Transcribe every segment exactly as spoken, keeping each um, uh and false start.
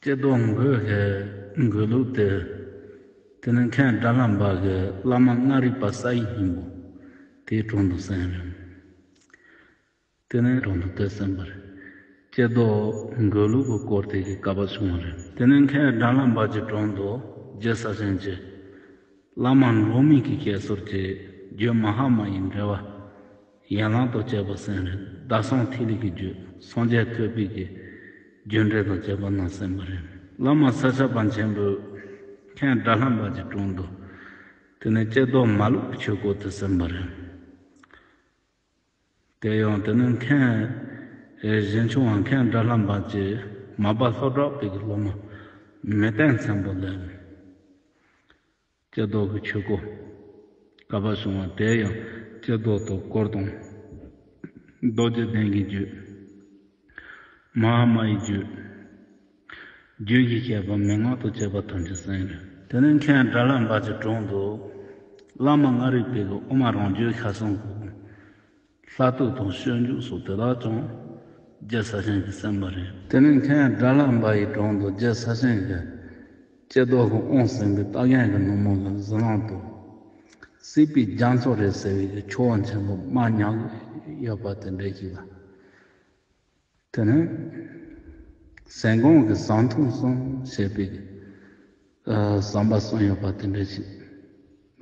ཀྱེ་རྡོར་མགོན་གྱི་མགོན་ལུགས་དེ། དེ་ནས་མཁན་དགྲ་ལྷ་འབའ་གི་བླ་མ་ལྔ་རིག་པ་ས་ཡི་སྙིང་པོ་དེའི་དྲུང་དུ་གསན་རན། དེ་ནས་དྲུང་དུ་དེ་གསན་པ་རེད། ཀྱེ་རྡོར་མགོན་ལུགས་ཀྱི་སྐོར་དེ་གི་བཀའ་པ་བྱུང་བ་རེད། དེ་ནས་མཁན་དགྲ་ལྷ་འབའ་གི་དྲུང་དུ་རྗེ་ས་ཆེན་གྱི་བླ་མ་འགྲོ་མིའི་གི་བཤད་སྲོལ་གྱི་རྒྱུད་མ་ཧཱ་མ་ཡི་འགྲེལ་བ་ཡན་ལག་དང་བཅས་པ་གསན་རེད། བདག་བསམ་ཐིག་ལེ་གི་རྒྱུད་སངས་རྒྱས་ཐོད་པའི་གི་རྒྱུད་འགྲེལ་དང་བཅས་པ་རྣམས་གསན་པ་རེད། བླ་མ་ས་སྐྱ་པཎ་ཆེན་པོས་མཁན་དགྲ་ལྷ་འབའ་གི་དྲུང་དུ་དེ་ནས་ཀྱེ་རྡོར་མ་ལུགས་ཀྱི་ཆོས་སྐོར་དེ་གསན་པ་རེད། དེ་ཡང་དེ་ནས་མཁན་ཨེ་གཞན་ཆུང་བ་མཁན་དགྲ་ལྷ་འབའ་གྱི་མ་པ་ལྷོ་བྲག་པའི་གི་སློབ་མ་མེ་བསྟན་མཚན་པོ་ལས། ཀྱེ་རྡོར་གྱི་ཆོས་སྐོར་བཀའ་པ་བྱུང་བ་དེ་ཡང་ཀྱེ་རྡོར་དང་སྐོར་དང་རྡོ་རྗེ་གདན་གྱི་རྒྱུད། མ་ཧཱ་མ་ཡི་རྒྱུད། རྒྱུད་ཀྱི་བཤད་པ་མན་ངག་ཏུ་བྱས་པ་ཐམས་ཅད་གསན་རེད། དེ་ནས་མཁན་དགྲ་ལྷ་འབའ་གི་དྲུང་དུ་བླ་མ་ལྔ་རིག་པའི་གི་དབུ་མ་རང་རྒྱུད་ཤ་ཟུང་གི་ལྷ་བསྟོད་དང་སྤྱོད་འཇུག་སོགས་དེ་དག་ཀྱང་རྗེ་ས་ཆེན་གྱིས་གསན་པ་རེད། དེ་ནས་མཁན་དགྲ་ལྷ་འབའ་ཡི་དྲུང་དུ་རྗེ་ས་ཆེན་གྱིས་ཀྱེ་རྡོར་གྱི་དབང་གསན་པའི་ལྟ་མཁན་གྱི་ནུབ་མོ་ལ་གཟི་ལང་དུ་སྲིད་པའི་རྒྱ་མཚོ་རེད་ཟེར་བའི་གི་ཆུ་བོ་ཆེན་པོ་མར་མྱངས་ཡོད་པ་དེ་འདྲ་ཞིག་ལ། དེ་ནས་ཟན་སྒོང་གི་ཟམ་ཐུང་གསུམ་ཞེས་པའི་ཨ་ཟམ་པ་གསུམ་ཡོད་པ་དེ་འདྲ་ཞིག་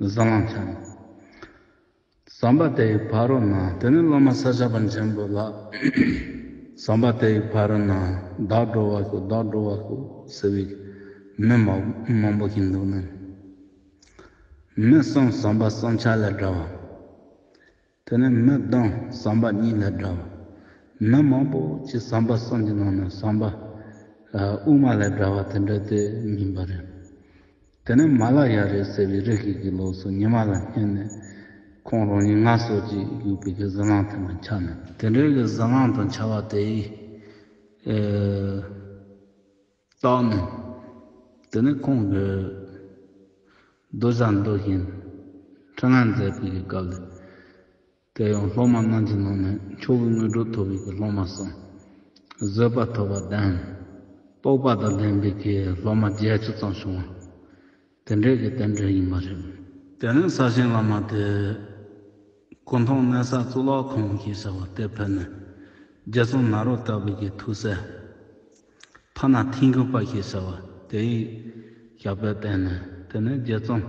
གཟིམ་ལམ་འཆམ། ཟམ་པ་དེའི་ཕ་རོལ་ན་དེ་ནས་སློབ་མ་ས་སྐྱ་པཎ་ཆེན་པོ་ལ། ཟམ་པ་དེའི་ཕ་རོལ་ན་བདག་འགྲོ་བ་ཤོག་བདག་འགྲོ་བ་ཤོག་ཟེར་བའི་མི་མང་མང་པོ་ཞིག་འདུག་ནས། མི་གསུམ་ཟམ་པ་གསུམ་ཆ་ལས་འདྲ་བ། དེ་ནས་མི་བདུན་ཟམ་པ་གཉིས་ལས་འདྲ་བ། མི་མང་པོ་ཅིག་ཟམ་པ་གསུམ་གྱི་ནང་ནས་ཟམ་པ་ཨ་དབུ་མ་ལས་འདྲ་བ་དེ་འདྲ་དེ་མིན་པ་རེད། དེ་ནས་མ་ལ་ཡ་རེད་ཟེར་བའི་རི་ཞིག་གི་ལོགས་སུ་ཉི་མ་ལ་བསྙེན་ནས་ཁོང་རང་ཉིད་ངལ་གསོ་ཅིག་དགོས་པའི་གི་གཟིམ་ལམ་དེ་མ་ཆགས་ནས་དེ་འདྲའི་གི་གཟིམ་ལམ་དང་བྱ་བ་དེ་ཡིས་ཨེ། བརྟགས་ནས། དེ་ནས་ཁོང་གིས་རྡོ་བཞག་འདོད་བཞིན་འཕྲིན་ལན་མཛད་པའི་སྐབས་ལ། དེ་ཡང་སློབ་མ་རྣམས་ཀྱི་ནང་ནས་མཆོག་གི་དངོས་གྲུབ་ཐོབ་པའི་སློབ་མ་གསུམ། བཟོད་པ་ཐོབ་པ་བདུན། རྟོགས་པ་དང་ལྡན་པའི་སློབ་མ་བརྒྱད་ཅུ་ཙམ་བྱུང་བ། དེ་འདྲའི་གི་རྟེན་འབྲེལ་ཡིན་པ་རེད། དེ་ནས་ས་ཆེན་བླ་མ་དེ་སྐུ་མཐོང་གནས་ས་གཙུག་ལག་ཁང་ཞེས་བྱ་བ་དེ་ཕེབས་ནས་རྗེ་ཙོང་ནཱ་རོ་ཏ་པའི་གི་ཐུགས་སྲས་ཕ་ན་ཐིམ་ཀུ་པ་ཞེས་བྱ་བ་དེ་ཡི་ཞབས་པད་བསྟེན་ནས། དེ་ནས་རྗེ་ཙོང་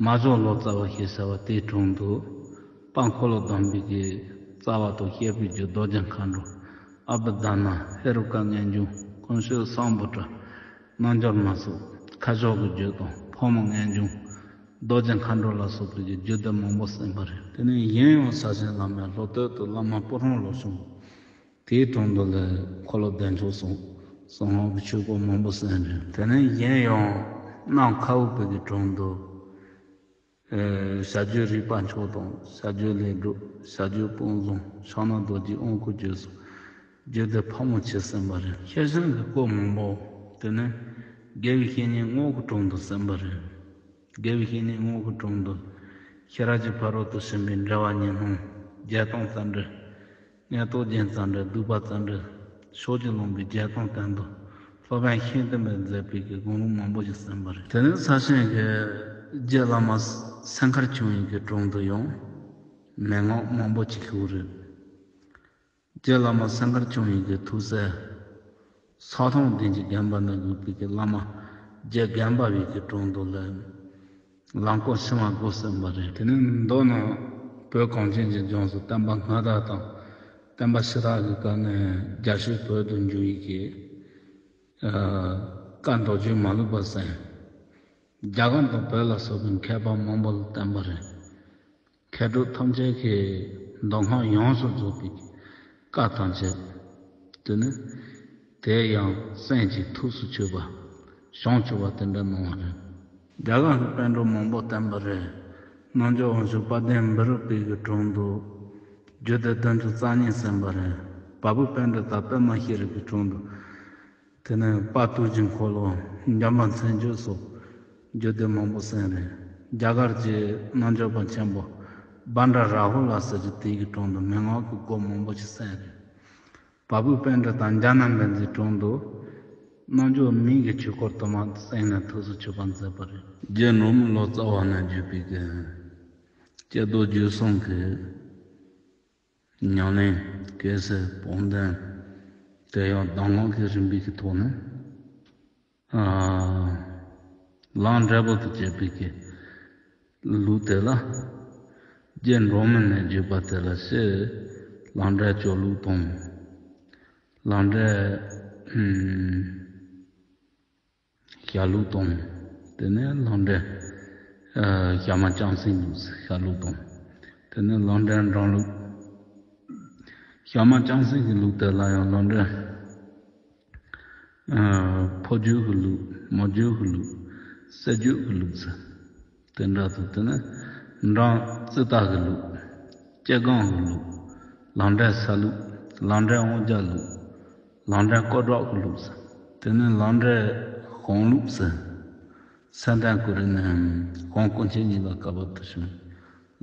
མ་ཇོ་ལོ་ཙཱ་བ་ཞེས་བྱ་བ་དེའི་དྲུང་དུ་དཔལ་འཁོར་ལོ་སྡོམ་པའི་གི་རྩ་བ་དང་བཤད་པའི་རྒྱུད་རྡོ་རྗེ་མཁའ་འགྲོ། ཨ་བྷི་དྷརྨ། ཧེ་རུ་ཀ་ལྔས་འབྱུང་། ཀུན་སྤྱོད་གསང་ཕུ་ཏྲ། རྣལ་འབྱོར་མ་སོགས་ཁ་ཕྱོགས་ཀྱི་རྒྱུད་དང་ཕག་མོ་ལྔས་འབྱུང་། རྡོ་རྗེ་མཁའ་འགྲོ་ལ་སོགས་པའི་རྒྱུད་སྡེ་མང་པོ་གསན་པ་རེད། དེ་ནས་གཞན་ཡང་ས་ཆེན་བླ་མའི་སློབ་དེབ་ཏུ་བླ་མ་པུ་རོན་བློ་བྱུང་། དེའི་དྲུང་དུ་ལས་འཁོར་ལོ་བདེ་མཆོག་སོགས་གསང་སྔགས་ཀྱི་ཆོས་སྐོར་མང་པོ་གསན་རེད། དེ་ནས་གཞན་ཡང་གནམ་ཁ་འུག་པའི་གི་དྲུང་དུ། ཨེ། བྱ་རྒྱུད་རིག་པ་མཆོག་དང་བྱ་རྒྱུད་ལས་སྒྲུབ། བྱ་རྒྱུད་དཔུང་བཟང་། ཕྱག་ན་རྡོ་རྗེ་དབང་བསྐུར་རྒྱུད་སོགས་རྒྱུད་སྡེ་ཕལ་མོ་ཆེ་གསན་པ་རེད། ཤེར་ཕྱིན་གྱི་སྐོར་མང་པོ། དེ་ནས་དགེ་བའི་བཤེས་གཉེན་རྔོག་གི་དྲུང་དུ་གསན་པ་རེད། དགེ་བའི་བཤེས་གཉེན་རྔོག་གི་དྲུང་དུ་ཤེས་རབ་ཀྱི་ཕ་རོལ་ཏུ་ཕྱིན་པའི་འགྲེལ་པ་ཉིན་སྣང་བརྒྱད་སྟོང་རྩ་འགྲེལ། མངོན་རྟོགས་རྒྱན་རྩ་འགྲེལ། བསྡུས་པ་རྩ་འགྲེལ། ཕྱོགས་ཀྱི་ལུང་པའི་བརྒྱད་སྟོང་སྟོན་དང་སློབ་དཔོན་ཤིང་སྟོན་པས་མཛད་པའི་གི་དགོངས་ལུང་མང་པོ་ཞིག་གསན་པ་རེད། དེ་ནས་ས་ཆེན་གྱི་རྗེ་བླ་མ་སེང་མཁར་ཆུང་ཡི་གི་དྲུང་དུ་ཡང་མན་ངག་མང་པོ་ཅིག་ཞུས་རེད། རྗེ་བླ་མ་སེང་མཁར་ཆུང་ཡི་གི་ཐུགས་སྲས་ས་ཐང་ལྡན་གྱི་དགོན་པ་ན་བཞུགས་པའི་གི་བླ་མ་རྗེ་དགོན་པ་བའི་གི་དྲུང་དུ་ལས། ལམ་སྐོར་ཕྱི་མ་དགུ་གསན་པ་རེད། དེ་ནས་མདོར་ན་བོད་གངས་ཅན་གྱི་ལྗོངས་སུ་བསྟན་པ་སྔ་དར་དང་བསྟན་པ་ཕྱི་དར་གྱི་སྐབས་ནས་རྒྱ་ཆོས་བོད་དུ་འཇུག་ཡི་གི་ཨ་བཀའ་མདོ་རྒྱུད་མ་ལུས་པ་གསན། རྒྱ་གར་དང་བོད་ལ་སོགས་པའི་མཁས་པ་མང་པོ་ལ་བསྟན་པ་རེད། མཁས་གྲུབ་ཐམས་ཅད་ཀྱི་མདོ་སྔགས་ཡོངས་སུ་རྫོགས་པའི་བཀའ་ཐམས་ཅད། དེ་ནི་དེ་ཡང་སེམས་ཀྱི་ཐུགས་སུ་ཆུད་པ། བྱང་ཆུབ་པ་དེ་འདྲ་གནང་བ་རེད། རྒྱ་གར་གྱི་པཎ་གྲུབ་མང་པོ་བསྟན་པ་རེད། རྣལ་འབྱོར་དབང་ཕྱུག་དཔལ་ལྡན་འབུམ་རམས་པའི་གི་དྲུང་དུ་རྒྱུད་སྡེ་བདུན་ཅུ་རྩ་གཉིས་གསན་པ་རེད། བ་སྤུའི་པཎ་གྲུབ་དང་པདྨ་ཤེས་རབ་ཀྱི་དྲུང་དུ། དེ་ནས་དཔལ་ཐུགས་རྗེའི་འཁོར་ལོ། འཇམ་དཔལ་མཚན་བརྗོད་སོགས་རྒྱུད་སྡེ་མང་པོ་གསན་རེད། རྒྱ་གར་གྱི་རྣལ་འབྱོར་པ་ཆེན་པོ་བྷ་དྲ་རཱ་ཧུ་ལ་ཟེར་གྱི་དེའི་གི་དྲུང་དུ་མན་ངག་གི་སྒོ་མང་པོ་ཞིག་གསན་རེད། བ་སྤུའི་པཎ་གྲུབ་དང་འཇམ་དབྱངས་བསྟན་འཛིན་དྲུང་དུ་ རྣལ་འབྱོར་མའི་གི་ཆོས་སྐོར་དུ་མ་གསན་ནས་ཐུགས་སུ་ཆུད་པ་མཛད་པ་རེད། རྗེ་འགྲོ་མགོན་ལོ་ཙཱ་བ་ནས་བརྒྱུད་པའི་གི་ཀྱེ་རྡོར་རྒྱུད་གསུམ་གི་ཉམས་ལེན་སྐད་གསལ་བོགས་འདོན་དེ་ཡང་གདམས་ངག་གི་རིམ་པའི་གི་ཐོག་ནས། ཨ། ལམ་འབྲས་བུ་དང་བཅས་པའི་གི་ལུགས་དེ་ལ། རྗེ་འགྲོ་མགོན་ནས་བརྒྱུད་པ་དེ་ལ་ཞེས་ལམ་འབྲས་སྤྱོད་ལུགས་དང་། ལམ་འབྲས་ཨུམ་བཤད་ལུགས་དང་། དེ་ནས་ལམ་འབྲས་ཨ་ཞྭ་དམར་རྐྱང་སེང་ལུགས་བཤད་ལུགས་དང་། དེ་ནས་ལམ་འབྲས་འབྲང་ལུགས། ཞྭ་དམར་རྐྱང་སེང་གི་ལུགས་དེ་ལ་ཡང་ལམ་འབྲས། ཨ། ཕོ་རྒྱུད་ཀྱི་ལུགས། མོ་རྒྱུད་ཀྱི་ལུགས། སྲས་རྒྱུད་ཀྱི་ལུགས་ཟེར། དེ་འདྲ་དང་། དེ་ནས་འབྲང་རྩི་བརྟག་གི་ལུགས། སྐྱེ་སྒོམ་གྱི་ལུགས། ལམ་འབྲས་སེལ་ལུགས། ལམ་འབྲས་དབང་རྒྱལ་ལུགས། ལམ་འབྲས་སྐོར་གྲོགས་ཀྱི་ལུགས་ཟེར། དེ་ནས་ལམ་འབྲས་དབང་ལུགས་ཟེར། སེམས་ལྡན་ཀུན་རིག་ནས་དབང་ཀུན་མཁྱེན་ཉིད་ལ་བཀའ་བབས་དུ་བྱུང་།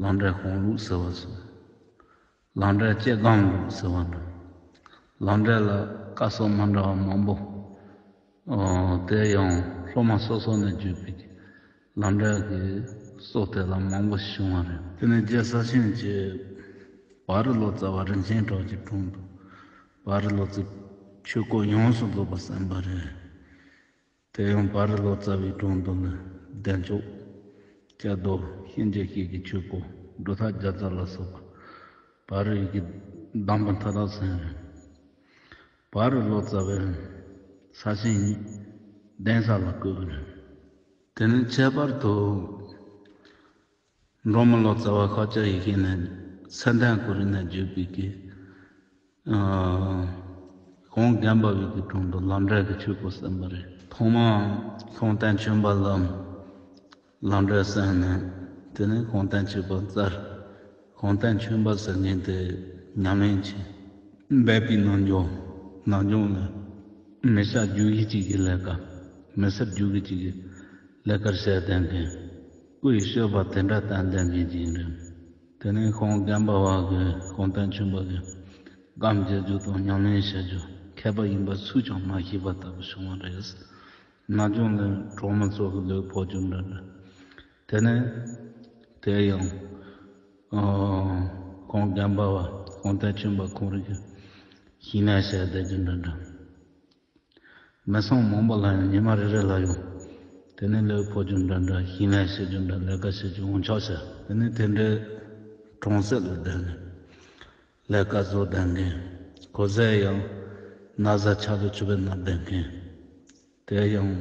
ལམ་འབྲས་དབང་ལུགས་ཟེར་བ་སོགས། ལམ་འབྲས་སྐྱེ་སྒོམ་ལུགས་ཟེར་བ་འདྲ། ལམ་འབྲས་ལ་བཀའ་སྲོལ་མི་འདྲ་བ་མང་པོ། ཨོ། དེ་ཡང་སློབ་མ་སོ་སོ་ནས་བརྒྱུད་པའི་ལམ་འབྲས་ཀྱི་སྲོལ་དེ་ལ་མང་པོ་བྱུང་བ་རེད། དེ་ནས་རྗེ་ས་ཆེན་གྱི་བ་རི་ལོ་ཙཱ་བ་རིན་ཆེན་གྲགས་ཀྱི་དྲུང་དུ་བ་རི་ལོ་ཙཱའི་ཆོས་སྐོར་ཡོངས་སུ་རྫོགས་པ་གསན་པ་རེད། དེ་ཡང་བ་རི་ལོ་ཙཱ་བའི་དྲུང་དུ་ནི་བདེ་མཆོག་ཀྱེ་རྡོར་གཤིན་རྗེ་གཤེད་ཀྱི་ཆོས་སྐོར་སྒྲོ་བཏགས་བརྒྱ་རྩ་ལ་སོགས་པ་བ་རི་ཡི་གི་གདམས་པ་མཐའ་དག་གསན་རེད། བ་རི་ལོ་ཙཱ་བས་ས་ཆེན་གཉིས་གདན་ས་ལ་བཀོད་རེད། དེ་ནས་ཁྱད་པར་དུ་འབྲོག་མི་ལོ་ཙཱ་བ་ཤཱཀྱ་ཡེ་ཤེས་ནས་སེམས་ལྡན་ཀུན་རིག་ནས་བརྒྱུད་པའི་གི་ཨ། ཁོང་རྒན་པ་བའི་གི་དྲུང་དུ་ལམ་འབྲས་ཀྱི་ཆོས་སྐོར་གསན་པ་རེད། ཐོག་མར་ཤོང་སྟོན་ཆོས་འབར་ལ་ལམ་འབྲས་གསན་ནས། དེ་ནས་ཤོང་སྟོན་ཆོས་འབར་བཙལ། ཤོང་སྟོན་ཆོས་འབར་ཟེར་མཁན་དེ་ཉམས་ལེན་བྱས། འབད་པའི་རྣལ་འབྱོར། རྣལ་འབྱོར་ལ་མི་ཤ་རྒྱུ་གི་གཅིག་གི་ལས་ཀ། མི་སེར་རྒྱུ་གི་གཅིག་གི་ལས་ཀར་བྱས་བསྡད་མཁན། སྐུ་ཡི་སྤྱོད་པ་དེ་འདྲ་བསྟན་བསྡད་མཁན་ཅིག་ཡིན་རེད། དེ་ནས་ཁོང་རྒན་པ་བ་གིས་ཤོང་སྟོན་ཆོས་འབར་གྱི་སྒོམ་བྱེད་རྒྱུ་དང་ཉམས་ལེན་བྱེད་རྒྱུ་མཁས་པ་ཡིན་པ་སུས་ཀྱང་མ་ཤེས་པ་ལྟ་བུ་བྱུང་བ་རེད། རྣལ་འབྱོར་ལ་གྲོགས་མོ་ཚོ་གི་ལུས་ཕོག་རྒྱུ་འདྲ་འདྲ། དེ་ནས་དེ་ཡང་ཨ་ཁོང་རྒན་པ་བ་ཤོང་སྟོན་ཆོས་འབར་ཁོང་རང་གིས་ཞིང་ལས་བྱས་བསྡད་རྒྱུ་འདྲ་འདྲ། མི་ཚང་མང་པོ་ལ་ཡང་ཉི་མ་རེ་རེ་ལ་ཡང་། དེ་ནས་ལུས་ཕོག་རྒྱུ་འདྲ་འདྲ། ཞིང་ལས་བྱེད་རྒྱུ་འདྲ། ལས་ཀ་བྱེད་རྒྱུ་འོང་ཆོག་ཟེར། དེ་ནས་དེ་འདྲའི་གྲོང་གསེབ་ལ་བསྡད་ནས་ལས་ཀ་བཟོ་བསྡད་མཁན། གོ་ཟས་ཡང་ན་བཟའ་ཆར་དུ་ཆུ་བེད་ན་བསྡད་མཁན། དེ་ཡང་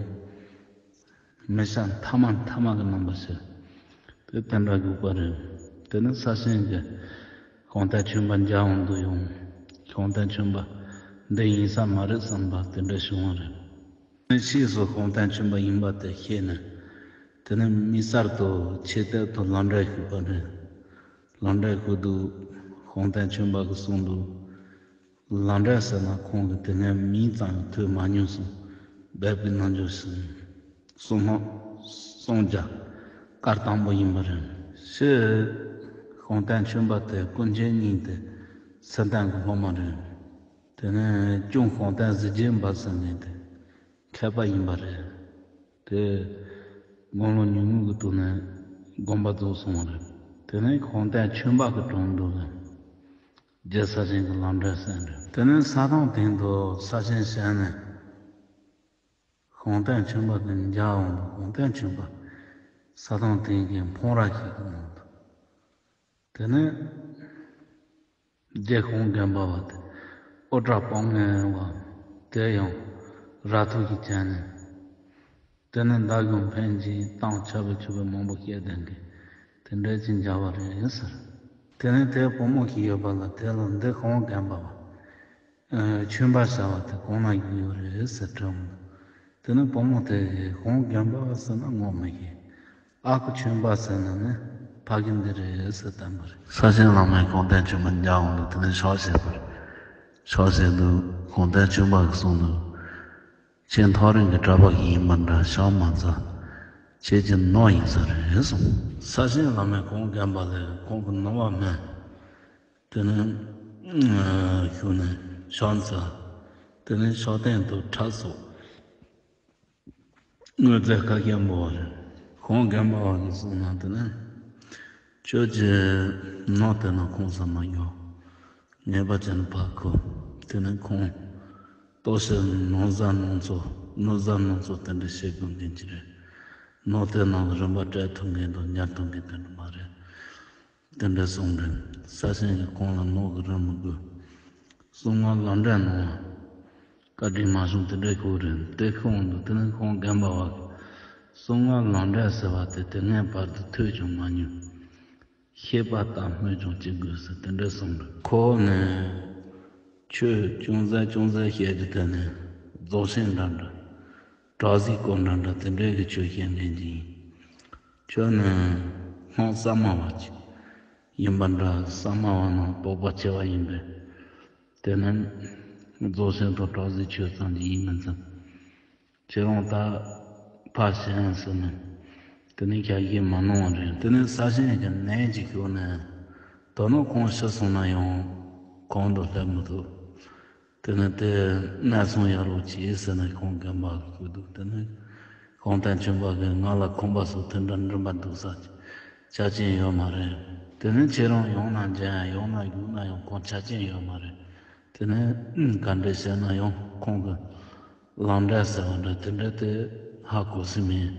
མི་ཤ་མཐའ་མ་མཐའ་མ་གི་རྣམ་པ་ཞིག་དེ་དེ་འདྲ་དགོས་པ་རེད། དེ་ནི་ས་ཆེན་གྱི་ཤོང་སྟོན་ཆོས་འབར་མཇལ་འོང་དུ་ཡོང་། ཤོང་སྟོན་ཆོས་འབར་འདི་ཡིན་ས་མ་རེད་བསམ་པ་དེ་འདྲ་བྱུང་བ་རེད། ཕྱིས་སུ་ཤོང་སྟོན་ཆོས་འབར་ཡིན་པ་དེ་ཤེས་ནས། དེ་ནས་དམིགས་བསལ་དུ་ཆེད་གཏད་དུ་ལམ་འབྲས་ཞུས་པ་རེད། ལམ་འབྲས་ཞུས་དུས་ཤོང་སྟོན་ཆོས་འབར་གྱིས་གསུངས་འདུག། ལམ་འབྲས་ཟེར་ན་ཁོང་གིས་དེ་སྔའི་མིང་ཙམ་ཡང་ཐོས་མ་མྱོང་གསུངས། འབད་པའི་རྣལ་འབྱོར་ཟེར། གསུང་སྔགས་སངས་རྒྱས་བཀའ་དང་པོ་ཡིན་པ་རེད། ཕྱིས་ཤོང་སྟོན་ཆོས་འབར་དེ་ཀུན་མཁྱེན་གཉིས་དེ་སེམས་ལྡན་གྱི་སློབ་མ་རེད། དེ་ནས་གཅུང་ཤོང་སྟོན་གཟི་བརྗིད་འབར་ཟེར་མཁན་དེ་མཁས་པ་ཡིན་པ་རེད། དེ་དགུང་ལོ་ཉུང་ངུ་གི་སྟེང་ནས་དགོངས་པ་རྫོགས་སོང་བ་རེད། དེ་ནས་ཤོང་སྟོན་ཆོས་འབར་གྱི་དྲུང་དུ་རྗེ་ས་ཆེན་གྱི་ལམ་འབྲས་གསན་རེད། དེ་ནས་ས་ཐང་སྟེང་དུ་ས་ཆེན་བྱོན་ནས། ཤོང་སྟོན་ཆོས་འབར་དེ་མཇལ་འོང་དུ། ཤོང་སྟོན་ཆོས་འབར་ས་ཐང་སྟེང་གི་འཕང་ར་ཞིག་གི་ནང་དུ། དེ་ནས་རྗེ་ཤོང་རྒན་པ་བ་དེ་ཨོ་བྲག་སྤང་ངན་བ་དེ་ཡང་ར་ཐུག་གི་བྱས་ནས། དེ་ནས་མདའ་གཞུ་འཕེན་གྱིན་གཏམ་ཆ་བོ་ཆུ་བོ་མང་པོ་བཤད་བསྡད་མཁན་དེ་འདྲ་ཅིག་མཇལ་བ་རེད་ཟེར། དེ་ནས་དེར་བུ་མོ་ཞིག་ཡོད་པ་ལ་དེ་ལ་འདི་ཤོང་རྒན་པ་བ། ཨ། ཆོས་འབར་ཟེར་བ་དེ་གང་ན་ཡོད་རེད་ཟེར་དྲིས་འོང་། དེ་ནས་བུ་མོ་དེས་ཤོང་རྒན་པ་ཟེར་ན་ངོ་མི་ཤེས། ཨ་ཁུ་ཆོས་འབར་ཟེར་ན་ནི་ཕ་གི་འདི་རེད་ཟེར་བསྟན་པ་རེད། ས་ཆེན་བླ་མས་ཤོང་སྟོན་ཆོས་འབར་མཇལ་འོང་དུ། དེ་ནས་ཕྱག་བྱས་པ་རེད། ཕྱག་བྱས་དུས་ཤོང་སྟོན་ཆོས་འབར་གྱིས་གསུངས་འདུག། ཁྱེད་ཐག་རིང་གི་གྲྭ་པ་ཞིག་ཡིན་པ་འདྲ། ཤ་མ་ཚ། ཁྱེད་ཀྱི་ནོར་ཡིན་ས་རེད་གསུངས། ས་ཆེན་བླ་མས་ཤོང་རྒན་པ་ལ་ཁོང་གི་ནོར་བ་སྨོས། དེ་ནས་ཞུས་ནས་ཤ་ཚ། དེ་ནས་ཤ་སྟེང་དུ་ཁྲག་སོགས་ དངོས་རྫས་ཁ་ཤས་འབོ་བ་རེད། ཁོང་རྒན་པ་བ་གི་གསུང་ནང་དེ་ནས། ཁྱོད་ཀྱིས་ནོར་དེ་ན་ཁོང་ས་མ་ཡོང་། ངེས་པ་ཅན་ཕ་ཁུ། དེ་ནས་ཁོང་ལྟོ་ཤི་ནོར་བཟའ་ནོར་ཚོ་ནོར་བཟའ་ནོར་ཚོ་དེ་འདྲ་བྱེད་དགོས་མཁན་ཅིག་རེད། ནོར་དེ་ནང་གི་རིན་པ་སྤྲད་ཐུབ་མཁན་དང་ཉར་ཐུབ་མཁན་དེ་འདྲ་མ་རེད། དེ་འདྲ་གསུངས་རེད། ས་ཞིང་གི་ཁོང་ལ་ནོར་གི་རིན་མི་དགོས། གསང་སྔགས་ལམ་འབྲས་ནང་བཀའ་དྲིན་མ་བྱུང་དེ་འདྲ་ཁུག་རེད། དེ་ཁོང་འདུག་དེ་ནས་ཁོང་རྒན་པ་བ་གི་གསང་སྔགས་ལམ་འབྲས་ཟེར་བ་དེ་དེ་སྔའི་བར་དུ་ཐོས་ཀྱང་མ་མྱོང་། ཤེས་པ་དང་སྨོས་ཀྱང་ཅི་དགོས་ཟེར་དེ་འདྲ་གསུངས་རེད། ཁོ་ནི་ཆོས་ཅུང་ཟད་ཅུང་ཟད་བཤད་རྒྱུ་དེ་ནི་རྫོགས་ཆེན་འདྲ་འདྲ། བྲག་གཟིག་སྐོར་འདྲ་འདྲ་དེ་འདྲའི་གི་ཆོས་བཤད་མཁན་ཅིག་ཡིན། ཁྱོད་ནི་སྔགས་གསར་མ་བ་ཅིག་ཡིན་པ་འདྲ། གསར་མ་བ་ནང་དོགས་པ་ཆེ་བ་ཡིན་པས། དེ་ནི་རྫོགས་ཆེན་དང་བྲག་གཟིག་ཆོས་ཙམ་གྱི་ཡིན་མིན་ཙམ། ཁྱེད་རང་ད་ཕར་ཞོག་ཟེར་ནས། དེ་ནི་ཞབས་ཕྱི་མ་གནང་བ་རེད། དེ་ནི་ས་ཞིང་གི་ནད་ཅིག་ཤོར་ནས། ད་ནི་ཁོང་ཤི་སོང་ན་ཡང་གང་དུ་སླེབས་མི་ཐུབ། དེ་ནས་དེ་གནས་ཚང་ཡག་ལུགས་གྱིས་ཟེར་ནས་ཁོང་རྒན་པ་གིས་ཞུས་འདུག་དེ་ནས་ཁོང་དང་ཆུན་པ་གིས་ང་ལ་ཁང་པ་སོགས་དེ་འདྲ་འགྲིམ་པ་འདུག་ས་ཆ་རྐྱེན་ཡོད་མ་རེད། དེ་ནས་ཁྱེད་རང་ཡོང་ན་འཇལ་ཡང་ཡོང་ན་བཞུགས་ན་ཡང་ཁོང་ཆ་རྐྱེན་ཡོད་མ་རེད། དེ་ནས་ག་འདྲ་བྱས་ན་ཡང་ཁོང་གི་ལམ་འབྲས་ཟེར་བ་འདྲ་དེ་འདྲ་དེ་ཧ་གོ་སྲིད་མིན།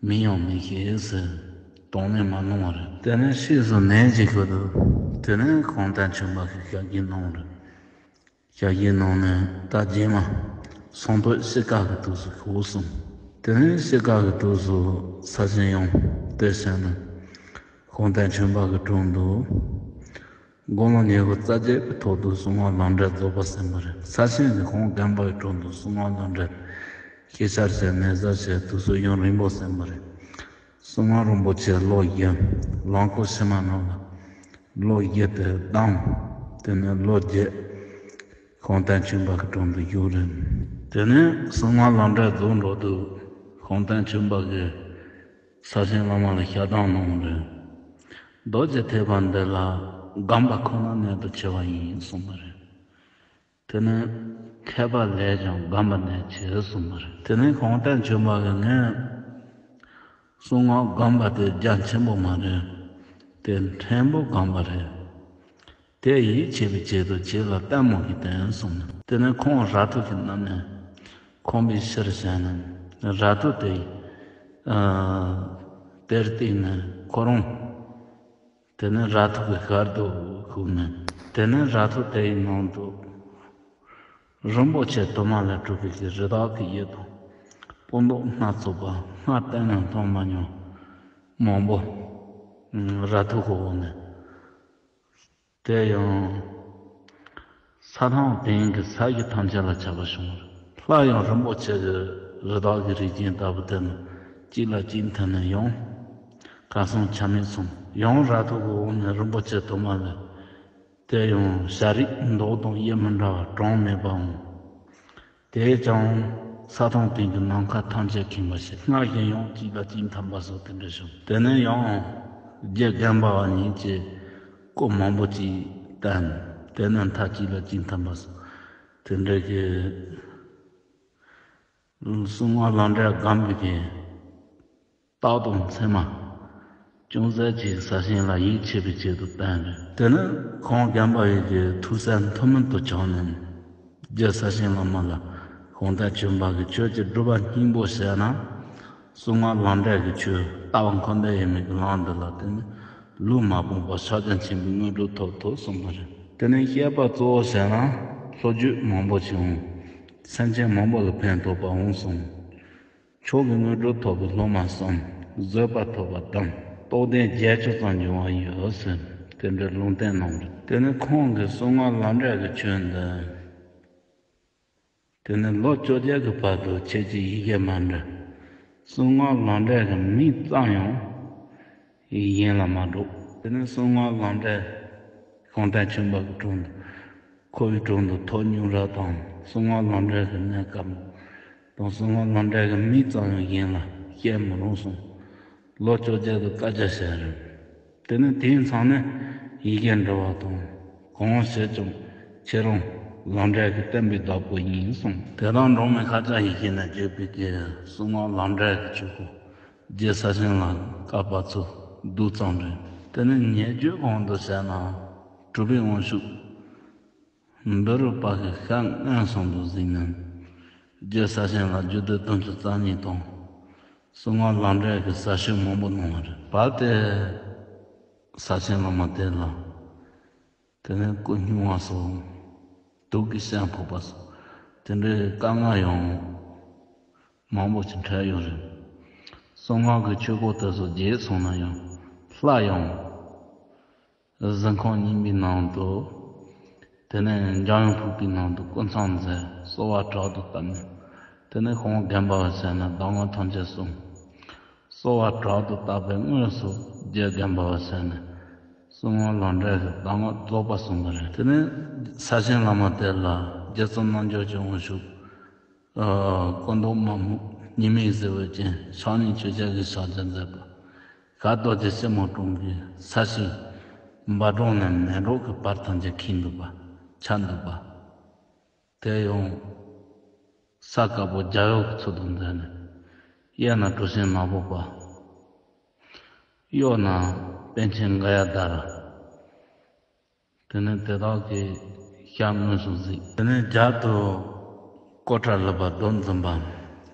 མིན་ཡང་མི་ཤེས་ཟེར། དང་ལེན་མ་གནང་བ་རེད། དེ་ནས་ཕྱིས་སུ་ནད་ཅིག་ཤོར་འདུག་དེ་ནས་ཁོང་དང་ཆུན་པ་གིས་ཞབས་ཕྱི་གནང་རེད། ཞབས་ཕྱི་གནང་ནས་ད་རྗེས་མ་སང་ཕོད་ཤི་ཁ་གི་དུས་སུ་ཤོག་གསུངས། དེ་ནས་ཤི་ཁ་གི་དུས་སུ་ས་ཞིང་ཡང་དེ་བྱས་ནས་ཁོང་དང་ཆུན་པ་གི་དྲུང་དུ་དགུང་ལོ་ཉི་ཤུ་རྩ་བརྒྱད་པའི་ཐོག་ཏུ་གསང་སྔགས་ལམ་འབྲས་རྫོགས་པར་གསན་པ་རེད། ས་ཞིང་གི་ཁོང་རྒན་པ་གི་དྲུང་དུ་གསང་སྔགས་ལམ་འབྲས་ཤེས་བྱར་བྱས་ནན་བྱར་བྱས་དུས་སུ་ཡུན་རིང་པོ་གསན་པ་རེད། གསང་སྔགས་རིན་པོ་ཆེ་ལོ་བཞི། རླངས་འཁོར་ཕྱི་མ་རྣམས་ལ་ལོ་བཞི་དེ་བསྡམས། དེ་ནས་ལོ་བརྒྱད་ཁོང་དང་ཆུན་པ་གི་དྲུང་དུ་བཞུགས་རེད། དེ་ནས་གསང་སྔགས་ལམ་འབྲས་རྫོགས་འགྲོ་དུས་ཁོང་དང་ཆུན་པ་གིས་ས་ཞིང་བླ་མ་ལ་ཞལ་གདམས་གནང་རེད། རྡོ་རྗེ་ཐེག་པ་འདི་ལ་སྒོམ་པ་ཁོ་ན་གནད་དུ་ཆེ་བ་ཡིན་གསུངས་པ་རེད། དེ་ནས་མཁས་པ་ལས་ཀྱང་སྒོམ་པ་གནད་ཆེ་གསུངས་པ་རེད། དེ་ནས་གོང་དང་ཆུན་པ་གིས་ངས་གསང་སྔགས་སྒོམ་པ་དེ་རྒྱ་ཆེན་པོ་མ་རེད། དེ་ཕྲན་བུ་སྒོམ་པ་རེད། དེ་ཡིད་ཆེས་པའི་ཆེད་དུ་ཁྱེད་ལ་ལྟད་མོ་གི་སྟོན་གསུངས་ནས། དེ་ནས་ཁོང་ར་ཐུག་གི་གནམ་ནས་ཁོང་པའི་ཕྱིར་བྱས་ནས་ར་ཐུག་དེ་ཨ་དེར་བཏེགས་ནས་ཁོ་རང་དེ་ནས་ར་ཐུག་གི་ཤར་དུ་བཞུགས་ནས། དེ་ནས་ར་ཐུག་དེའི་ནང་དུ་རིན་པོ་ཆེ་དུ་མ་ལས་གྲུབ་པའི་གི་རི་དྭགས་ཀྱི་ཡུལ་དང་སྤུ་མདོག་སྣ་ཚོགས་པ་སྔར་གཏན་ནས་མཐོང་མ་མྱོང་མང་པོ་ར་ཐུག་གི་འོག་ནས། དེ་ཡང་ས་ཐང་སྟེང་གི་ས་གཞི་ཐམས་ཅད་ལ་ཁྱབ་པ་བྱུང་། སླར་ཡང་རིན་པོ་ཆེ་གི་རི་དྭགས་ཀྱི་རིགས་ཅན་ལྟ་བུ་དེ་རྣམས་གཅིག་ལ་གཅིག་འཐེན་ནས་ཡང་གར་སོང་ཆ་མེད་སོང་། ཡང་ར་ཐུག་གི་འོག་ནས་རིན་པོ་ཆེ་དུ་མ་ལས། དེ་ཡང་བྱ་རིགས་མདོག་དང་དབྱིབས་མི་འདྲ་བ་གྲངས་མེད་པའང་། དེས་ཀྱང་ས་ཐང་སྟེང་གི་ནམ་མཁའ་ཐམས་ཅད་ཁེངས་པ་ཞིག་སྔར་བཞིན་ཡང་གཅིག་ལ་གཅིག་འཐེན་པ་སོགས་དེ་འདྲ་བྱུང་། དེ་ནས་ཡང་རྗེ་རྒན་པ་བ་ཉིད་ཀྱིས་སྐོར་མང་པོ་ཅིག་བསྟན། དེ་ནས་མཐའ་གཅིག་ལ་གཅིག་འཐེན་པ་སོགས་དེ་འདྲ་གི་གསང་སྔགས་ལམ་འབྲས་སྒོམ་པའི་གི་རྟགས་དང་མཚན་མ་ཅུང་ཟད་ཅིག་ས་ཞིང་ལ་ཡིད་ཆེས་པའི་ཆེད་དུ་བསྟན་རེད། དེ་ནས་ཁོང་རྒན་པ་ཡི་གི་ཐུགས་སྲས་མཐུ་མིན་དུ་བྱོན་ནས་རྗེ་ས་ཞིང་བླ་མ་ལ་གོང་དང་ཆུན་པ་གིས་ཁྱོད་ཀྱིས་སྒྲུབ་པ་སྙིང་པོ་བྱས་ན་གསང་སྔགས་ལམ་འབྲས་ཀྱི་ཆོས་ལྟ་བ་འཁོར་འདས་དབྱེར་མེད་ཀྱི་ལམ་འདི་ལ་བརྟེན་ནས་ལུས་མ་སྤངས་པར་ཕྱག་རྒྱ་ཆེན་པོའི་དངོས་གྲུབ་ཐོབ་ཐུབ་གསུངས་པ་རེད། དེ་ནས་བཤད་པ་གཙོ་བོ་བྱས་ན་ལྷོ་རྒྱུད་མང་པོ་ཞིག་འོང་། སེམས་ཅན་མང་པོ་ལ་ཕན་ཐོགས་པ་འོང་གསུངས། མཆོག་གི་དངོས་གྲུབ་ཐོབ་པའི་སློབ་མ་གསུམ། བཟོད་པ་ཐོབ་པ་དང་རྟོགས་ལྡན་བརྒྱད་ཅུ་ཙམ་འབྱུང་བ་ཡོད་ཟེར་དེ་འདྲའི་ལུང་བསྟན་གནང་རེད། དེ་ནས་ཁོང་གིས་གསང་སྔགས་ལམ་འབྲས་ཀྱི་ཆོས་འདི། དེ་ནས་ལོ་བཅོ་བརྒྱད་ཀྱི་བར་དུ་ཁྱེད་ཀྱི་ཡི་གེ་མ་འདྲ། གསང་སྔགས་ལམ་འབྲས་ཀྱི་མིང་ཙམ་ཡང་ཡིན་ལ་མ་འགྲོ། དེ་ནས་གསང་སྔགས་ལམ་འབྲས་གོང་དང་ཆུན་པ་གི་དྲུང་དུ་ཁོ་བོའི་དྲུང་དུ་ཐོ་སྙོམས་ར་དང་གསང་སྔགས་ལམ་འབྲས་ཀྱི་གནས་སྐབས་དང་གསང་སྔགས་ལམ་འབྲས་ཀྱི་མིང་ཙམ་ཡང་ཡིན་ལ་བཤད་མི་རུང་གསུངས། ལོ་བཅོ་བརྒྱད་དུ་བཀའ་རྒྱ་བཞེས་རེད། དེ་ནས་དེའི་མཚམས་ནས་ཡི་གེ་འབྲི་བ་དང་གང་བྱེད་ཀྱང་ཁྱེད་རང་ ལམ་འབྲས་ཀྱི་བསྟན་པའི་བདག་པོ་ཡིན་གསུངས། དེ་དག་འབྲོག་མི་ཁ་ཅག་ཡིད་བཞིན་ནས་བརྗོད་པའི་གི་གསང་སྔགས་ལམ་འབྲས་ཀྱི་ཆོས་སྐོར་རྗེ་ས་ཆེན་ལ་བཀའ་པ་ཚོ་བསྡུས་ཙམ་རེད། དེ་ནས་ཉེ་བརྗོད་གང་དུ་བྱས་ན་གྲུབ་པའི་དབང་ཕྱུག་བཻ་རོ་པ་གི་ཤར་མངོན་སུམ་དུ་གཟིགས་ནས་རྗེ་ས་ཆེན་ལ་རྒྱུད་སྡེ་བདུན་ཅུ་རྩ་གཉིས་དང་གསང་སྔགས་ལམ་འབྲས་ཀྱི་ཟབ་ཆོས་མང་པོ་གནང་བ་རེད། བར་དེ་ས་ཆེན་བླ་མ་དེ་ལ། དེ་ནས་སྐུ་སྙུང་བ་སོགས་དུག་གི་ཤམ་ཕོག་པ་སོགས་དེ་འདྲའི་དཀའ་ངལ་ཡང་མང་པོ་ཞིག་འཕྲད་ཡོད་རེད། གསང་སྔགས་ཀྱི་ཆོས་སྐོར་དེ་ཚོ་རྒྱས་སོང་ན་ཡང་སླར་ཡང་གཟིམ་ཁང་རྙིང་པའི་ནང་དུ། དེ་ནས་འཇམ་དབྱངས་ཕུག་པའི་ནང་དུ་སྐུ་མཚམས་མཛད། གསོལ་བ་དྲག་ཏུ་བཏབ་ནས། དེ་ནས་ཁོང་དགོན་པ་བ་ཟེར་ནས་གདམས་ངག་ཐམས་ཅད་གསུངས། གསོལ་བ་དྲག་ཏུ་བཏབ་པའི་དངོས་སུ་རྗེ་དགོན་པ་བ་ཟེར་ནས་གསང་སྔགས་ལམ་འབྲས་ཀྱི་གདམས་ངག་རྫོགས་པ་གསུངས་པ་རེད། དེ་ནས་ས་ཆེན་བླ་མ་དེ་ལ་རྗེ་བཙུན་རྣལ་འབྱོར་གྱི་དབང་ཕྱུག་སྐུ་མདོག་དམར་སྨུག་ཉི་མའི་ཟེར་བའི་ཅན་ཕྱག་ནི་ཆོས་ཆས་ཀྱི་ཕྱག་རྒྱ་མཛད་པ། ཤར་རྡོ་རྗེ་སྤྱི་མོ་གྲོང་གི་ས་ཞིང་འབའ་གྲོང་ནས་མལ་གྲོ་གི་བར་ཐམས་ཅད་ཁེངས་འདུག་པ། ཆགས་འདུག་པ། དེ་ཡང་ས་དཀར་པོ་རྒྱ་གཡོག་གི་ཚུལ་དུ་མཛད་ནས་གཡས་ན་གྲུ་ཆེན་ནག་པོ་པ། གཡོན་ན་པཎ་ཆེན་འགའ་ཡ་དར། དེ་ནས་དེ་དག་གི་ཞལ་དངོས་སུ་གཟིགས། དེ་ནས་རྒྱབ་ཏུ་ཀོ་ཊ་ལི་པ་རྡོ་འཛིན་པ།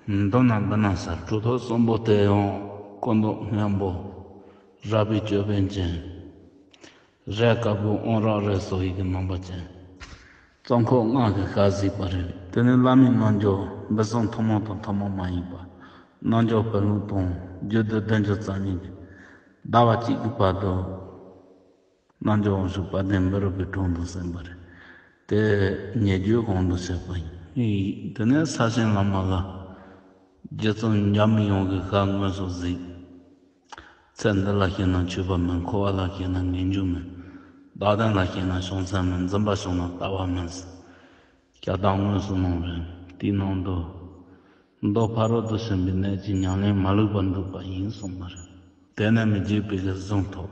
མདུན་ན་བི་ན་ས་གྲུབ་ཐོབ་གསུམ་པོ་དེ་ཡང་སྐུ་མདོག་སྔོན་པོ། རལ་པའི་ཅོད་པན་ཅན། རལ་དཀར་པོའི་དབང་རབ་རལ་སོགས་ཡི་གེ་རྣམ་པ་ཅན། རྩ་འཁོར་སྔགས་ཀྱི་ཞལ་གཟིགས་པ་རེད། དེ་ནས་བླ་མའི་རྣལ་འབྱོར་བི་གསང་ཐུན་མོང་དང་ཐུན་མོང་མ་ཡིན་པ། རྣལ་འབྱོར་བོན་ལུ་དང་རྒྱུད་སྡེ་བདུན་ཅུ་རྩ་གཉིས་ཀྱི་ཟླ་བ་གཅིག་གི་བར་དུ། རྣལ་འབྱོར་དབང་ཕྱུག་དཔལ་ལྡན་བཻ་རོ་པའི་དྲུང་དུ་གསན་པ་རེད། དེ་ཉེ་བརྗོད་གོང་དུ་བཤད་པ་ཡིན། དེ་ནས་ས་ཆེན་བླ་མ་ལ་རྗེ་བཙུན་འཇམ་དབྱངས་ཀྱི་ཞལ་དངོས་སུ་གཟིགས། ཚེ་འདི་ལ་སྐྱེས་ན་ཆོས་པ་མིན། འཁོར་བ་ལ་སྐྱེས་ན་ངེས་འབྱུང་མིན། བདག་ལྡན་ལ་སྐྱེས་ན་བྱང་སེམས་མིན། འཛིན་པ་བྱུང་ན་ལྟ་བ་མིན། ཞལ་གདམས་དངོས་སུ་གནང་བས་དེའི་ནང་དུ། མདོ་ཕ་རོལ་ཏུ་ཕྱིན་པའི་གནད་ཀྱི་ཉམས་ལེན་མ་ལུས་པར་འདུག་པ་ཡིན་གསུངས་པ་རེད། དེ་ནས་མི་བརྗེད་པའི་གཟུངས་ཐོབ།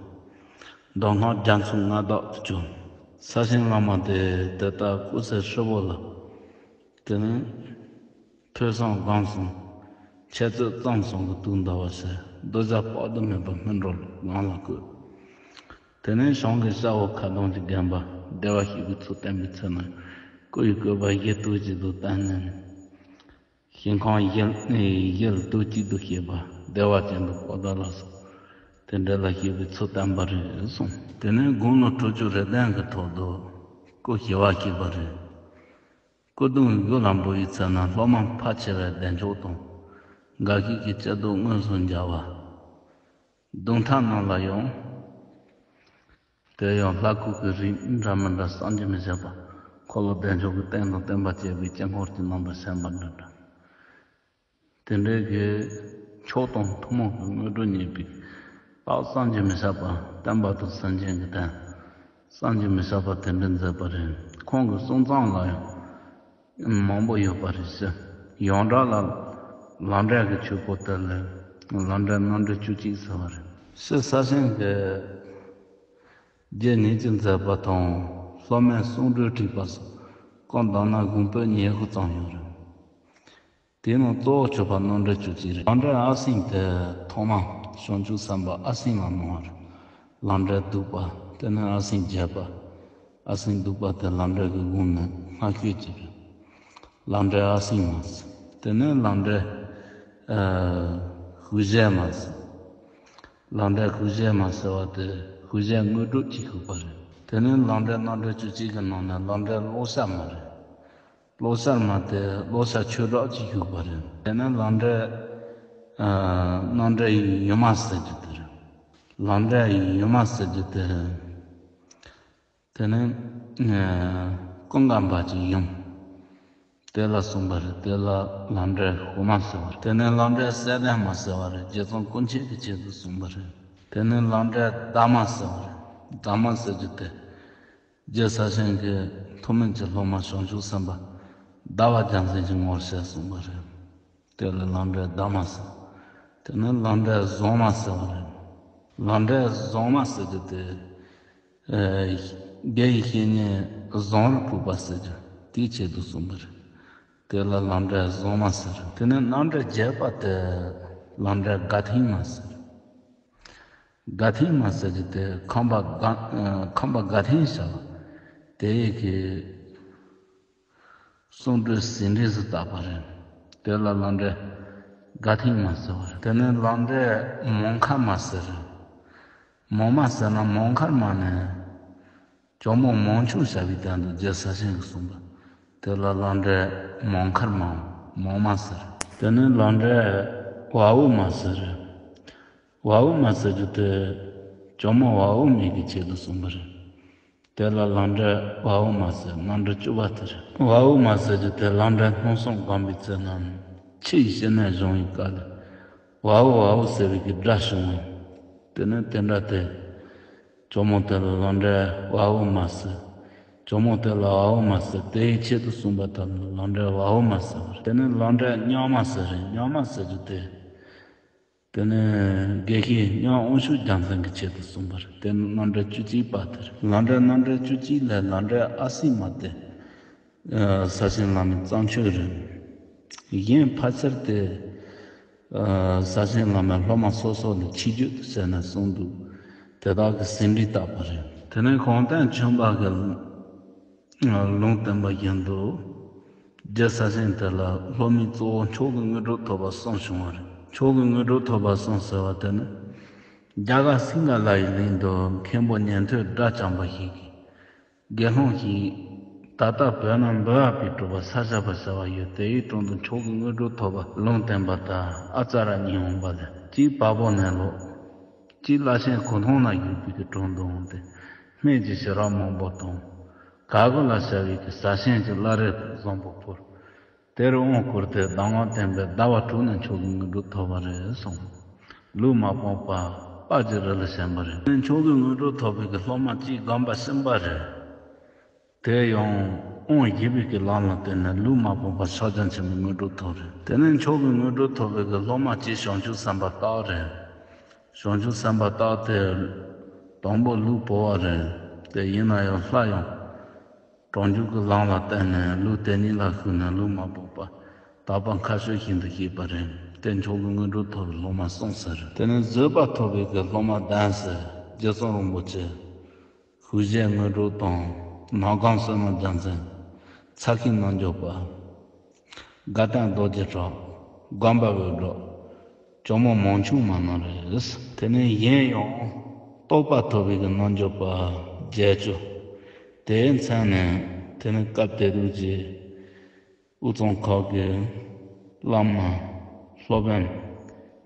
མདོ་སྔགས་རྒྱ་མཚོའི་མངའ་བདག་ཏུ་གྱུར། ས་ཆེན་བླ་མ་དེ་དེ་ལྟར་སྐུ་ཚེ་ཧྲིལ་པོ་ལ། དེ་ནས་ཐོས་བསམ་སྒོམ་གསུམ། འཆད་རྩོད་རྩོམ་གསུམ་གྱི་དུས་འདའ་བ་བྱས། གདུལ་བྱ་དཔག་ཏུ་མེད་པ་སྨིན་འགྲོ་ལ་ངང་ལ་བཀོད། དེ་ནས་བྱང་གི་ཤར་འོག་ཁ་གདོང་གི་དགོན་པ་བདེ་བར་གཤེགས་པའི་ཚུལ་བསྟན་པའི་ཚེ་ན། སྐུ་ཡི་བཀོད་པ་བཞི་སྟོབས་གཅིག་ཏུ་བསྟན་ནས། ཞིང་ཁམས་བཞི་བཞི་ལ་སྟོབས་གཅིག་ཏུ་བཤད་པ་བདེ་བ་ཅན་དུ་བཀོད་ད་ལ་སོགས་དེ་འདྲ་ལ་བཤད་པའི་ཚུལ་བསྟན་པ་རེད་གསུངས། དེ་ནས་དགུང་ལོ་དྲུག་ཅུ་རེ་བདུན་གྱི་ཐོག་ཏུ་སྐུ་ཞི་བར་གཤེགས་པ་རེད། སྐུ་གདུང་གུ་ལ་འབུལ་བའི་ཚེ་ན་སློབ་མ་ཕལ་ཆེ་བས་བདེ་མཆོག་དང་འགའ་ཞིག་གིས་སྐྱིད་སྡུག་མངོན་སུམ་མཇལ་བ། གདུང་ཐང་རྣམས་ལ་ཡང་། དེ་ཡང་ལྷ་སྐུ་གི་རིགས་འདྲ་མི་འདྲ་བསམ་གྱིས་མི་ཁྱབ་པ། འཁོར་ལོ་བདེ་མཆོག་གི་རྟེན་དང་བརྟེན་པར་བཅས་པའི་དཀྱིལ་འཁོར་གྱི་རྣམ་པར་བཤམས་པ་འདྲ་འདྲ། དེ་འདྲའི་གི་མཆོག་དང་ཐུན་མོང་གི་དངོས་གྲུབ་བརྙེས་པའི་རྟགས་བསམ་གྱིས་མི་ཁྱབ་པ། བསྟན་པ་དང་སེམས་ཅན་གྱི་དོན་བསམ་གྱིས་མི་ཁྱབ་པ་དེ་འདྲ་མཛད་པ་རེད། ཁོང་གི་གསུང་རྩོམ་ལ་ཡང་མང་པོ་ཡོད་པ་རེད་ཟེར། ཡོངས་གྲགས་ལ་ལམ་འབྲས་ཀྱི་ཆོས་སྐོར་དེ་ལ་ལམ་འབྲས་རྣམ་འགྲེལ་བཅུ་གཅིག་ཟེར་བ་རེད། ཕྱི་ས་ཆེན་གྱི་རྗེ་ཉིད་ཀྱིས་མཛད་པ་དང་སློབ་མས་གསུང་སྒྲོས་བྲིས་པ་སོགས་སྐུ་མདོར་ན་དགོངས་པ་ཉེར་དགུ་ཙམ་ཡོད་རེད། དེའི་ནང་གཙོ་བོ་གྱུར་པ་རྣམ་འགྲེལ་བཅུ་གཅིག་རེད། ལམ་འབྲས་ཨ་སིང་དེ་ཐོག་མ་བྱང་ཆུབ་སེམས་དཔའ་ཨ་སིང་ལ་གནང་བ་རེད། ལམ་འབྲས་བདུག་པ་དེ་ནས་ཨ་སིང་བརྒྱད་པ། ཨ་སིང་བདུག་པ་དེ་ལམ་འབྲས་ཀྱི་དབུ་ནས་སྔ་ཤོས་ཅིག་རེད། ལམ་འབྲས་ཨ་སིང་མ་ཟེར། དེ་ནས་ལམ་འབྲས་ཨ་ཤུལ་བཞག་མ་ཟེར། ལམ་འབྲས་ཤུལ་བཞག་མ་ཟེར་བ་དེ་ཤུལ་བཞག་དངོས་གྲུབ་ཅེས་ཞུས་པ་རེད། དེ་ནས་ལམ་འབྲས་རྣམ་འགྲེལ་བཅུ་གཅིག་གི་ནང་ནས་ལམ་འབྲས་བློ་གསལ་མ་རེད། བློ་གསལ་མ་དེ་བློ་གསལ་ཆོས་གྲགས་ཅེས་ཞུས་པ་རེད། དེ་ནས་ལམ་འབྲས་ཨ་རྣམ་འགྲེལ་ཡུམ་མ་ཟེར་རྒྱུ་དེ་རེད། ལམ་འབྲས་ཡུམ་མ་ཟེར་རྒྱུ་དེ། དེ་ནས་ཨ་ཀུན་དགའ་བ་གི་ཡུམ། དེ་ལ་གསུངས་པ་རེད། དེ་ལ་ལམ་འབྲས་ཤུལ་མ་ཟེར་བ་རེད། དེ་ནས་ལམ་འབྲས་གསལ་ལྡན་མ་ཟེར་བ་རེད། རྗེ་བཙུན་ཀུན་མཁྱེན་གྱི་ཆེད་དུ་གསུངས་པ་རེད། དེ་ནས་ལམ་འབྲས་བརྡ་མ་ཟེར་བ་རེད། བརྡ་མ་ཟེར་རྒྱུ་དེ། རྗེ་ས་ཆེན་གྱི་ཐུན་མིན་གྱི་སློབ་མ་བྱང་ཆུབ་སེམས་དཔའ་ཟླ་བ་རྒྱལ་མཚན་གྱི་ངོར་བཤད་གསུངས་པ་རེད། དེ་ལ་ལམ་འབྲས་བརྡ་མ་ཟེར། དེ་ནས་ལམ་འབྲས་བཟང་མ་ཟེར་བ་རེད། ལམ་འབྲས་བཟང་མ་ཟེར་རྒྱུ་དེ། ཨ་དགེ་བའི་བཤེས་གཉེན་བཟང་རུ་ཕུག་པ་ཟེར་རྒྱུ། དེའི་ཆེད་དུ་གསུངས་པ་རེད། དེ་ལ་ལམ་འབྲས་བཟང་མ་ཟེར། དེ་ནས་ལམ་འབྲས་བརྒྱད་པ་དེ་ལམ་འབྲས་དགའ་ཐེངས་མ་ཟེར། དགའ་ཐེངས་མ་ཟེར་གྱི་དེ་ཁམས་པ་དགའ་ཨ་ཁམས་པ་དགའ་ཐེངས་བྱ་བ་དེ་ཡི་གི་གསུང་སྒྲོས་ཟིན་བྲིས་སུ་བཏགས་པ་རེད། དེ་ལ་ལམ་འབྲས་དགའ་ཐེངས་མ་ཟེར་བ་རེད། དེ་ནས་ལམ་འབྲས་མོང་ཁར་མ་ཟེར། མོང་མ་ཟེར་ན་མོང་ཁར་མ་ནས། ཇོ་མོ་མང་ཆུང་བྱ་བའི་དོན་དུ་རྗེ་ས་ཆེན་གྱིས་གསུངས་པ། དེ་ལ་ལམ་འབྲས་མང་མཁར་མ། མང་མ་ཟེར། དེ་ནས་ལམ་འབྲས་བ་འོག་མ་ཟེར། བ་འོག་མ་ཟེར་རྒྱུ་དེ། ཇོ་མོ་བ་འོག་མའི་གི་ཆེད་དུ་གསུངས་པ་རེད། དེ་ལ་ལམ་འབྲས་བ་འོག་མ་ཟེར། ལམ་འབྲས་བཅུ་པ་དེ་རེད། བ་འོག་མ་ཟེར་རྒྱུ་དེ་ལམ་འབྲས་སྣང་སེམས་སྒོམ་པའི་ཚེ་ན། ཕྱི་ཡི་སྐྱེ་གནས་སྦྱོང་བའི་སྐབས་ལ། བ་འོག་བ་འོག་ཟེར་བའི་གི་སྒྲ་བྱུང་བས། དེ་ནས་དེ་འདྲ་དེ། ཇོ་མོ་དེ་ལ་ལམ་འབྲས་བ་འོག་མ་ཟེར། ཇོ་མོ་དེ་ལ་བ་འོག་མ་ཟེར། དེའི་ཆེད་དུ་གསུངས་པ་ལྟར་ན་ལམ་འབྲས་བ་འོག་མ་ཟེར་བ་རེད། དེ་ནས་ལམ་འབྲས་མཉམ་མ་ཟེར་རེད། མཉམ་མ་ཟེར་རྒྱུ་དེ། དེ་ནས་དགེ་བཤེས་མཉམ་དབང་ཕྱུག་རྒྱལ་མཚན་གྱི་ཆེད་དུ་གསུངས་པ་རེད། དེ་ནས་ལམ་འབྲས་བཅུ་གཅིག་པ་དེ་རེད། ལམ་འབྲས་རྣམ་འགྲེལ་བཅུ་གཅིག་ལས་ལམ་འབྲས་ཨ་སི་མ་དེ། ས་ཆེན་བླ་མའི་བརྩམས་ཆོས་རེད། གཞན་ཕལ་ཆེར་དེ། ས་ཆེན་བླ་མའི་སློབ་མ་སོ་སོ་ལ་ཆིག་བརྒྱུད་དུ་བྱས་ནས་གསུངས་འདུག་དེ་དག་གི་ཟིན་བྲིས་བཏགས་པ་རེད། དེ་ནས་གོང་སྟོན་ཆོས་འཕགས་ཀྱིས་ལུང་བསྟན་པ་བཞིན་དུ། རྗེ་ས་ཆེན་དེ་ལ་སློབ་མའི་གཙོ་བོ་མཆོག་གི་དངོས་གྲུབ་ཐོབ་པ་གསུམ་བྱུང་བ་རེད། མཆོག་གི་དངོས་གྲུབ་ཐོབ་པ་གསུམ་ཟེར་བ་དེ་ནི། རྒྱ་གར་སིང་ག་ལ་ཡི་གླིང་དུ་མཁན་པོ་ཉན་ཐོས་སྒྲ་བྱང་པ་ཞིག་གིས། དགེ་སློང་ཞིག་ད་ལྟ་བོད་ན་འབུལ་བ་པའི་གྲུབ་པ་ས་སྐྱ་པ་ཟེར་བ་ཡོད། དེའི་དྲུང་དུ་མཆོག་གི་དངོས་གྲུབ་ཐོབ་པ་ལུང་བསྟན་པ་དང་ཨ་ཙ་ར་གཉིས་འོངས་པ་ལས། གཅིག་བལ་པོ་ནས་ལོག་གཅིག་བླ་ཆེན་གུང་ཐང་ན་བཞུགས་པའི་གི་དྲུང་དུ་འོངས་ཏེ། སྨན་གྱི་ཞལ་རས་མང་པོ་དང་། ག་གུ་ལ་བྱ་བའི་གི་ཟས་ཤིང་གི་བླ་རེ་བཟང་པོ་ཕུལ། དེར་དབང་བསྐུར་ཏེ་གདམས་ངག་བསྟན་པས་ཟླ་བ་དྲུག་ནས་མཆོག་གི་དངོས་གྲུབ་ཐོབ་པ་རེད་གསུངས། ལུས་མ་སྤངས་པར་དཔའ་གྱི་རི་ལ་བྱོན་པ་རེད། མཆོག་གི་དངོས་གྲུབ་ཐོབ་པའི་གི་སློབ་མ་གཅིག་སྒོམ་པ་གསུམ་པ་རེད། དེ་ཡང་དབང་བཞི་པའི་གི་ལམ་ལ་བརྟེན་ནས་ལུས་མ་སྤངས་པར་ཕྱག་རྒྱ་ཆེན་པོའི་དངོས་གྲུབ་ཐོབ་རེད། དེ་ནས་མཆོག་གི་དངོས་གྲུབ་ཐོབ་པའི་གི་སློབ་མ་གཅིག་བྱང་ཆུབ་སེམས་དཔའ་སྟག་རེད། བྱང་ཆུབ་སེམས་དཔའ་སྟག་དེ་དང་པོ་ལུས་བོར་བ་རེད། དེ་ཡིན་ན་ཡང་སླར་ཡང་གྲོང་འཇུག་གི་ལམ་ལ་བརྟེན་ནས་ལུས་དེ་ཉིད་ལ་ཞུགས་ནས་ལུས་མ་སྤངས་པར་དག་པ་མཁའ་སྤྱོད་བཞིན་དུ་གཤེགས་པ་རེད། དེ་མཆོག་གི་དངོས་གྲུབ་ཐོབ་པའི་སློབ་མ་གསུམ་ཟེར། དེ་ནས་བཟོད་པ་ཐོབ་པའི་གི་སློབ་མ་གདན་ཟེར། རྗེ་ཙོང་རིན་པོ་ཆེ། ཞུ་ཞེས་དངོས་གྲུབ་དང་། ནམ་མཁའ་བསོད་ནམས་རྒྱལ་མཚན། ཚ་ཁའི་རྣལ་འབྱོར་པ། དགའ་ལྡན་རྡོ་རྗེ་གྲགས། སྒོམ་པ་འོད་སྒྲོགས། ཇོ་མོ་མང་ཆུང་མ་རྣམས་རེད། དེ་ནས་གཞན་ཡང་རྟོགས་པ་ཐོབ་པའི་གི་རྣལ་འབྱོར་པ་བརྒྱད་ཅུ། དེའི་མཚན་ནས་དེ་ནི་སྐབས་དེ་དུས་ཀྱི་དབུས་གཙང་ཁག་གི་བླ་མ་སློབ་དཔོན་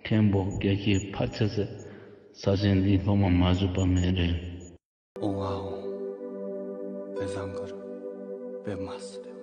མཁན་པོ་དགེ་བཤེས་ཕལ་ཆེར་ས་ཆེན་འདིའི་སློབ་མ་མ་བཞུགས་པ་མེད་རེད། ཨོང་ཨ་ཨོང་། པད་ཟངས་དཀར་པད་མ་སེར།